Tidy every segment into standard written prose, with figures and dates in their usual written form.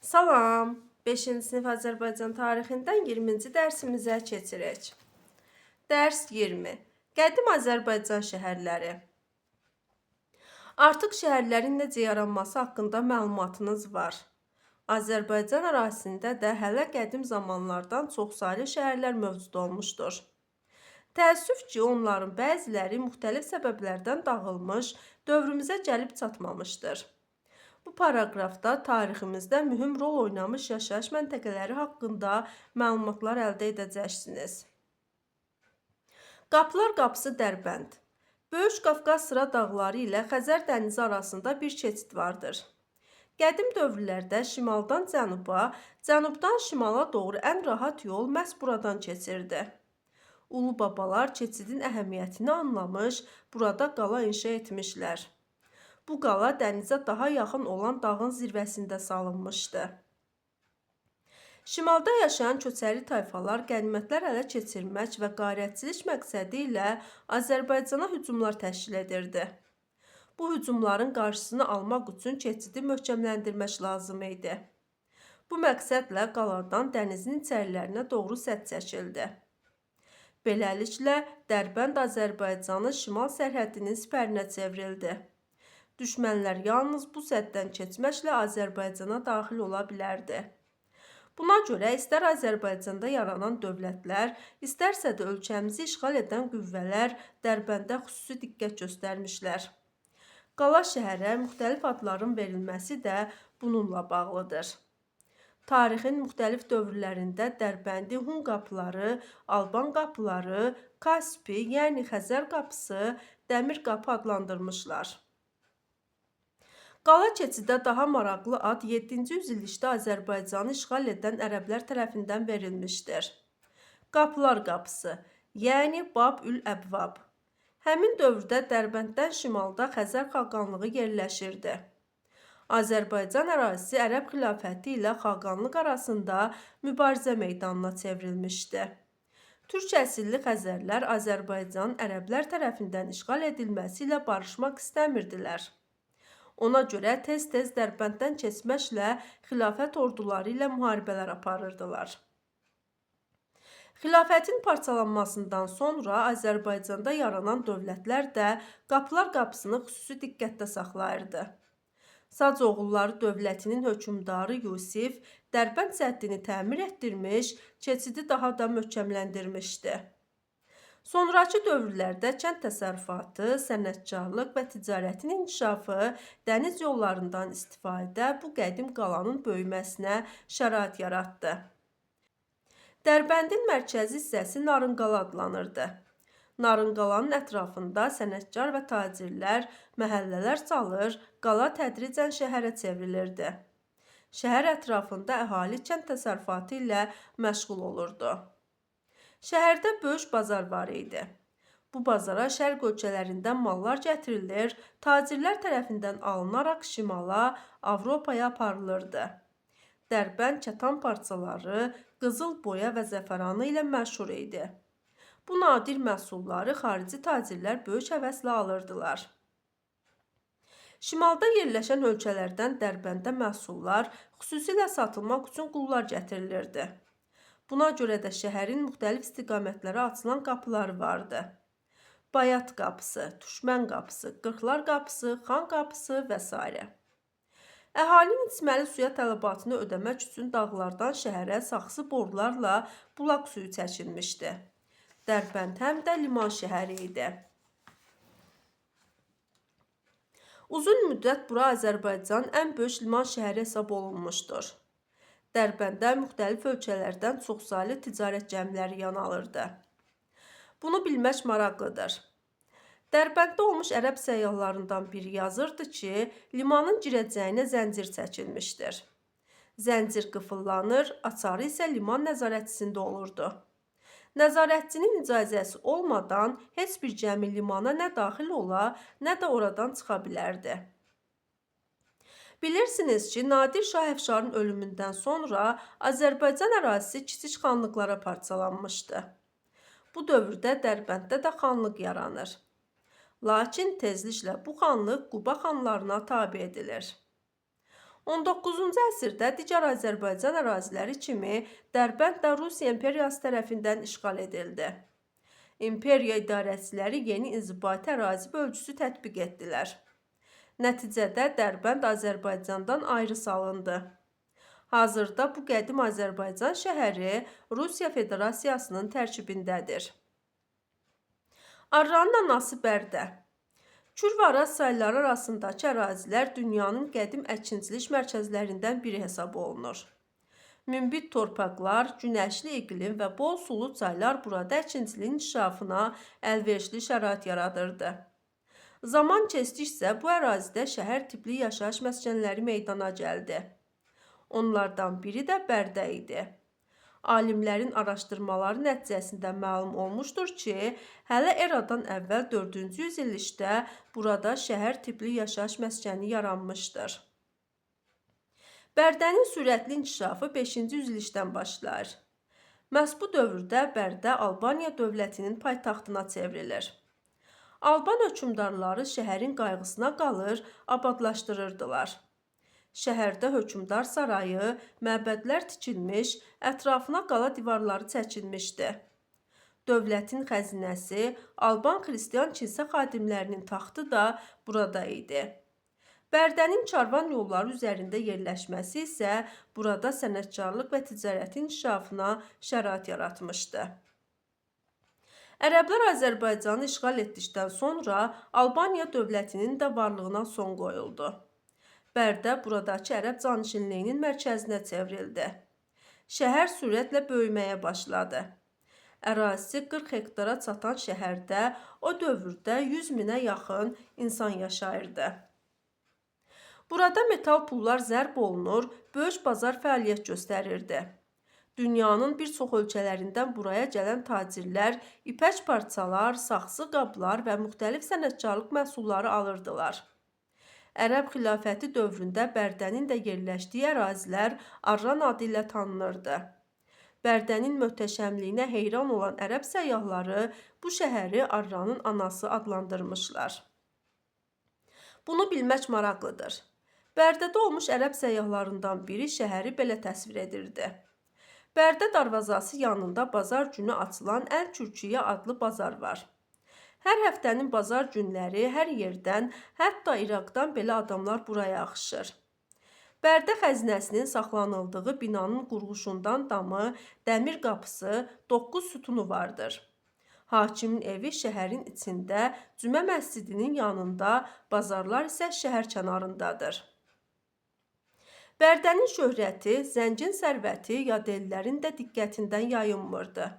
Salam! 5-ci sinif Azərbaycan tarixindən 20-ci dərsimizə keçirik. Dərs 20. Qədim Azərbaycan şəhərləri. Artıq şəhərlərin necə yaranması haqqında məlumatınız var. Azərbaycan ərazisində də hələ qədim zamanlardan çoxsaylı şəhərlər mövcud olmuşdur. Təəssüf ki, onların bəziləri müxtəlif səbəblərdən dağılmış, dövrümüzə gəlib çatmamışdır. Bu paraqrafda tariximizdə mühüm rol oynamış yaşayış məntəqələri haqqında məlumatlar əldə edəcəksiniz. Qapılar Qapısı Dərbənd. Böyük Qafqaz sıra dağları ilə Xəzər dənizi arasında bir keçid vardır. Qədim dövrlərdə şimaldan cənuba, cənubdan şimala doğru ən rahat yol məhz buradan keçirdi. Ulu babalar keçidin əhəmiyyətini anlamış, burada qala inşa etmişlər. Bu qala dənizə daha yaxın olan dağın zirvəsində salınmışdı. Şimalda yaşayan köçəri tayfalar qənimətlər ələ keçirmək və qarətçilik məqsədi ilə Azərbaycana hücumlar təşkil edirdi. Bu hücumların qarşısını almaq üçün keçidi möhkəmləndirmək lazım idi. Bu məqsədlə qaladan dənizin içərilərinə doğru sədd çəkildi. Beləliklə, Dərbənd Azərbaycanın şimal sərhədinin sipərinə çevrildi. Düşmənlər yalnız bu səddən keçməklə Azərbaycana daxil ola bilərdi. Buna görə istər Azərbaycanda yaranan dövlətlər, istərsə də ölkəmizi işğal edən qüvvələr Dərbəndə xüsusi diqqət göstərmişlər. Qala şəhərə müxtəlif adların verilməsi də bununla bağlıdır. Tarixin müxtəlif dövrlərində Dərbəndi Hun qapıları, Alban qapıları, Kaspi, yəni Xəzər qapısı, Dəmir qapı adlandırmışlar. Qala keçidə daha maraqlı ad 7-ci yüzillikdə Azərbaycanı işğal edən ərəblər tərəfindən verilmişdir. Qapılar qapısı, yəni Bab-ül-Əbvab. Həmin dövrdə Dərbənddən şimalda Xəzər xaqanlığı yerləşirdi. Azərbaycan ərazisi ərəb xilafəti ilə xaqanlıq arasında mübarizə meydanına çevrilmişdi. Türk əsilli Xəzərlər Azərbaycanın ərəblər tərəfindən işğal edilməsi ilə barışmaq istəmirdilər. Ona görə tez-tez Dərbənddən keçməklə xilafət orduları ilə müharibələr aparırdılar. Xilafətin parçalanmasından sonra Azərbaycanda yaranan dövlətlər də Qapılar qapısını xüsusi diqqətdə saxlayırdı. Sacoğulları dövlətinin hökmdarı Yusif Dərbənd səddini təmir etdirmiş, keçidi daha da möhkəmləndirmişdi. Sonrakı dövrlərdə kənd təsərrüfatı, sənətkarlıq və ticarətin inkişafı, dəniz yollarından istifadə bu qədim qalanın böyüməsinə şərait yaratdı. Dərbəndin mərkəzi hissəsi Narınqala adlanırdı. Narınqalanın ətrafında sənətkar və tacirlər məhəllələr salır, qala tədricən şəhərə çevrilirdi. Şəhər ətrafında əhali kənd təsərrüfatı ilə məşğul olurdu. Şəhərdə böyük bazar var idi. Bu bazara şərq ölkələrindən mallar gətirilir, tacirlər tərəfindən alınaraq şimala, Avropaya aparılırdı. Dərbənd kətan parçaları, qızıl boya və zəfəranı ilə məşhur idi. Bu nadir məhsulları xarici tacirlər böyük həvəslə alırdılar. Şimalda yerləşən ölkələrdən Dərbəndə məhsullar, xüsusilə satılmaq üçün qullar gətirilirdi. Buna görə də şəhərin müxtəlif istiqamətlərə açılan qapıları vardı. Bayat qapısı, Düşmən qapısı, Qırxlar qapısı, Xan qapısı və s. Əhalinin içməli suya tələbatını ödəmək üçün dağlardan şəhərə saxsı borularla bulaq suyu çəkilmişdi. Dərbənd həm də liman şəhəri idi. Uzun müddət bura Azərbaycanın ən böyük liman şəhəri hesab olunmuşdur. Dərbəndə müxtəlif ölkələrdən çoxsaylı ticarət gəmiləri yan alırdı. Bunu bilmək maraqlıdır. Dərbənddə olmuş ərəb səyyahlarından biri yazırdı ki, limanın girəcəyinə zəncir çəkilmişdir. Zəncir qıfıllanır, açarı isə liman nəzarətçisində olurdu. Nəzarətçinin icazəsi olmadan heç bir gəmi limana nə daxil ola, nə də oradan çıxa bilərdi. Bilirsiniz ki, Nadir Şah Əfşarın ölümündən sonra Azərbaycan ərazisi kiçik xanlıqlara parçalanmışdı. Bu dövrdə Dərbənddə də xanlıq yaranır. Lakin tezliklə bu xanlıq Quba xanlarına tabe edilir. 19-cu əsrdə digər Azərbaycan əraziləri kimi Dərbənd də Rusiya İmperiyası tərəfindən işğal edildi. İmperiya idarəçiləri yeni inzibati ərazi bölgüsü tətbiq etdilər. Nəticədə Dərbənd Azərbaycandan ayrı salındı. Hazırda bu qədim Azərbaycan şəhəri Rusiya Federasiyasının tərkibindədir. Arranın anası Bərdə. Kür və Araz çayları arasındakı ərazilər dünyanın qədim əkinçilik mərkəzlərindən biri hesab olunur. Münbit torpaqlar, günəşli iqlim və bol sulu çaylar burada əkinçiliyin inkişafına əlverişli şərait yaradırdı. Zaman keçdikcə bu ərazidə şəhər tipli yaşayış məskənləri meydana gəldi. Onlardan biri də Bərdə idi. Alimlərin araşdırmaları nəticəsində məlum olmuşdur ki, hələ eradan əvvəl 4-cü yüzillikdə burada şəhər tipli yaşayış məskəni yaranmışdır. Bərdənin sürətli inkişafı 5-ci yüzillikdən başlayır. Məhz bu dövrdə Bərdə Albaniya dövlətinin paytaxtına çevrilir. Alban hökmdarları şəhərin qayğısına qalır, abadlaşdırırdılar. Şəhərdə hökmdar sarayı, məbədlər tikilmiş, ətrafına qala divarları çəkilmişdi. Dövlətin xəzinəsi, Alban xristian kilsə xadimlərinin taxtı da burada idi. Bərdənin karvan yolları üzərində yerləşməsi isə burada sənətkarlıq və ticarətin inkişafına şərait yaratmışdı. Ərəblər Azərbaycanı işğal etdikdən sonra Albaniya dövlətinin də varlığına son qoyuldu. Bərdə buradakı ərəb canişinliyinin mərkəzinə çevrildi. Şəhər sürətlə böyüməyə başladı. Ərazisi 40 hektara çatan şəhərdə o dövrdə 100 minə yaxın insan yaşayırdı. Burada metal pullar zərb olunur, böyük bazar fəaliyyət göstərirdi. Dünyanın bir çox ölkələrindən buraya gələn tacirlər ipək parçalar, saxsı qablar və müxtəlif sənətkarlıq məhsulları alırdılar. Ərəb xilafəti dövründə Bərdənin də yerləşdiyi ərazilər Arran adı ilə tanınırdı. Bərdənin möhtəşəmliyinə heyran olan ərəb səyyahları bu şəhəri Arranın anası adlandırmışlar. Bunu bilmək maraqlıdır. Bərdədə olmuş ərəb səyyahlarından biri şəhəri belə təsvir edirdi. Bərdə darvazası yanında bazar günü açılan Əl-Kürkiyə adlı bazar var. Hər həftənin bazar günləri hər yerdən, hətta İraqdan belə adamlar buraya axışır. Bərdə xəzinəsinin saxlanıldığı binanın qurğuşundan damı, dəmir qapısı, 9 sütunu vardır. Hakimin evi şəhərin içində, Cümə məscidinin yanında, bazarlar isə şəhər kənarındadır. Bərdənin şöhrəti, zəngin sərvəti yadellilərin də diqqətindən yayınmırdı.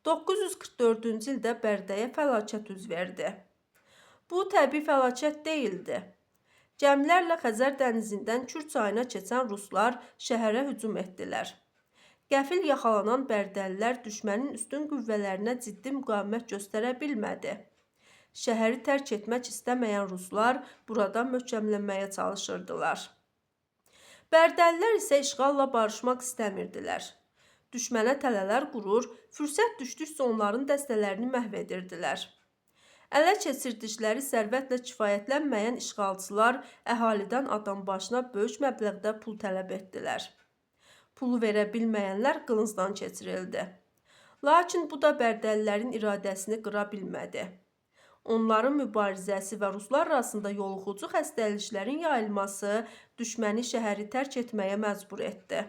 944-cü ildə Bərdəyə fəlakət üz verdi. Bu təbii fəlakət deyildi. Gəmilərlə Xəzər dənizindən Kür çayına keçən ruslar şəhərə hücum etdilər. Qəfil yaxalanan bərdəlilər düşmənin üstün qüvvələrinə ciddi müqavimət göstərə bilmədi. Şəhəri tərk etmək istəməyən ruslar burada möhkəmlənməyə çalışırdılar. Bərdəlilər isə işğalla barışmaq istəmirdilər. Düşmənə tələlər qurur, fürsət düşdükcə onların dəstələrini məhv edirdilər. Ələ keçirdikləri sərvətlə kifayətlənməyən işğalçılar əhalidən adambaşına böyük məbləğdə pul tələb etdilər. Pulu verə bilməyənlər qılıncdan keçirildi. Lakin bu da bərdəlilərin iradəsini qıra bilmədi. Onların mübarizəsi və ruslar arasında yoluxucu xəstəliklərin yayılması düşməni şəhəri tərk etməyə məcbur etdi.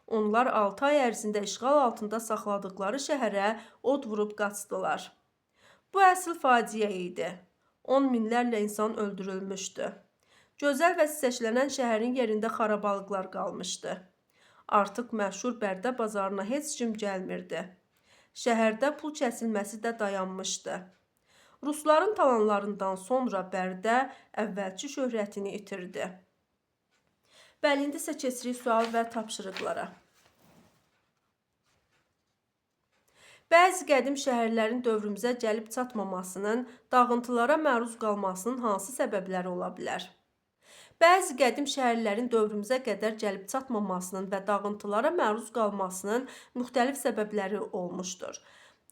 Onlar 6 ay ərzində işğal altında saxladıqları şəhərə od vurub qaçdılar. Bu əsl faciə idi. 10 minlərlə insan öldürülmüşdü. Gözəl və çiçəklənən şəhərin yerində xarabalıqlar qalmışdı. Artıq məşhur Bərdə bazarına heç kim gəlmirdi. Şəhərdə pul kəsilməsi də dayanmışdı. Rusların talanlarından sonra Bərdə əvvəlki şöhrətini itirdi. Bəli, indi isə keçirik sual və tapşırıqlara. Bəzi qədim şəhərlərin dövrümüzə gəlib çatmamasının, dağıntılara məruz qalmasının hansı səbəbləri ola bilər? Bəzi qədim şəhərlərin dövrümüzə qədər gəlib çatmamasının və dağıntılara məruz qalmasının müxtəlif səbəbləri olmuşdur.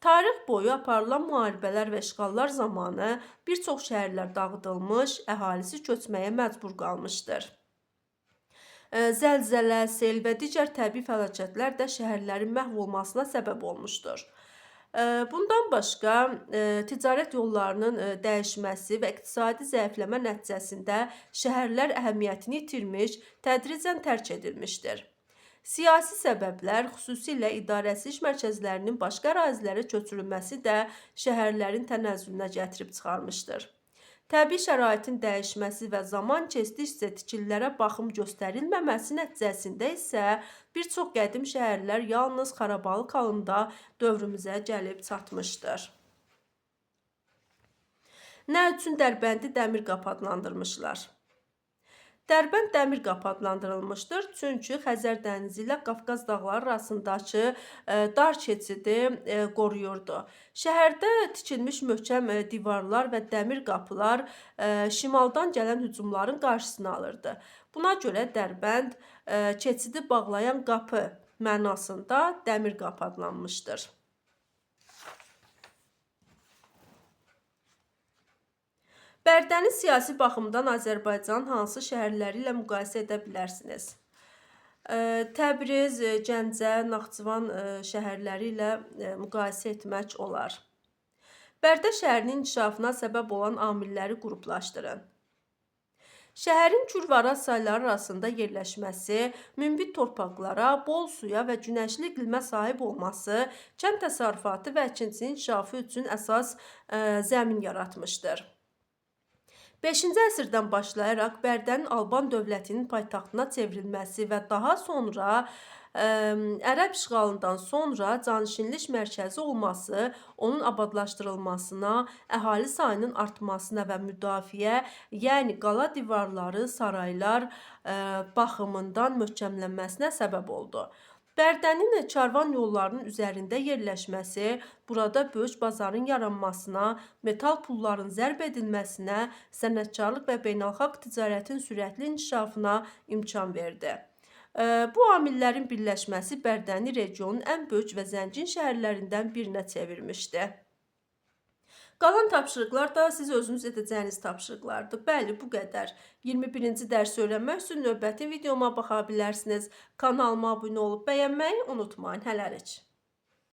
Tarix boyu aparılan müharibələr və işğallar zamanı bir çox şəhərlər dağıdılmış, əhalisi köçməyə məcbur qalmışdır. Zəlzələ, sel və digər təbii fəlakətlər də şəhərlərin məhv olmasına səbəb olmuşdur. Bundan başqa ticarət yollarının dəyişməsi və iqtisadi zəifləmə nəticəsində şəhərlər əhəmiyyətini itirmiş, tədricən tərk edilmişdir. Siyasi səbəblər, xüsusilə idarəçilik mərkəzlərinin başqa ərazilərə köçürülməsi də şəhərlərin tənəzzülünə gətirib çıxarmışdır. Təbii şəraitin dəyişməsi və zaman keçdikcə tikililərə baxım göstərilməməsi nəticəsində isə bir çox qədim şəhərlər yalnız xarabalıq halında dövrümüzə gəlib çatmışdır. Nə üçün Dərbəndi Dəmir Qapı adlandırmışlar? Dərbənd Dəmir Qapı adlandırılmışdır, çünki Xəzər dənizi ilə Qafqaz dağları arasındakı dar keçidi qoruyurdu. Şəhərdə tikilmiş möhkəm divarlar və dəmir qapılar şimaldan gələn hücumların qarşısını alırdı. Buna görə Dərbənd keçidi bağlayan qapı mənasında Dəmir Qapı adlanmışdır. Bərdəni siyasi baxımdan Azərbaycanın hansı şəhərləri ilə müqayisə edə bilərsiniz? Təbriz, Gəncə, Naxçıvan şəhərləri ilə müqayisə etmək olar. Bərdə şəhərinin inkişafına səbəb olan amilləri qruplaşdırın. Şəhərin Kür və Araz çayları arasında yerləşməsi, münbit torpaqlara, bol suya və günəşli iqlimə sahib olması kənd təsərrüfatı və əkinçiliyin inkişafı üçün əsas zəmin yaratmışdır. 5-ci əsrdən başlayaraq Bərdənin Alban dövlətinin paytaxtına çevrilməsi və daha sonra Ərəb işğalından sonra canişinlik mərkəzi olması onun abadlaşdırılmasına, əhali sayının artmasına və müdafiə, yəni qala divarları, saraylar baxımından möhkəmlənməsinə səbəb oldu. Bərdənin karvan yollarının üzərində yerləşməsi burada böyük bazarın yaranmasına, metal pulların zərb edilməsinə, sənətkarlıq və beynəlxalq ticarətin sürətli inkişafına imkan verdi. Bu amillərin birləşməsi Bərdəni regionun ən böyük və zəngin şəhərlərindən birinə çevirmişdi. Qalan tapşırıqlar da siz özünüz edəcəyiniz tapşırıqlardır. Bəli, bu qədər. 21-ci dərsi öyrənmək üçün növbəti videoma baxa bilərsiniz. Kanalıma abunə olub bəyənməyi unutmayın. Hələlik.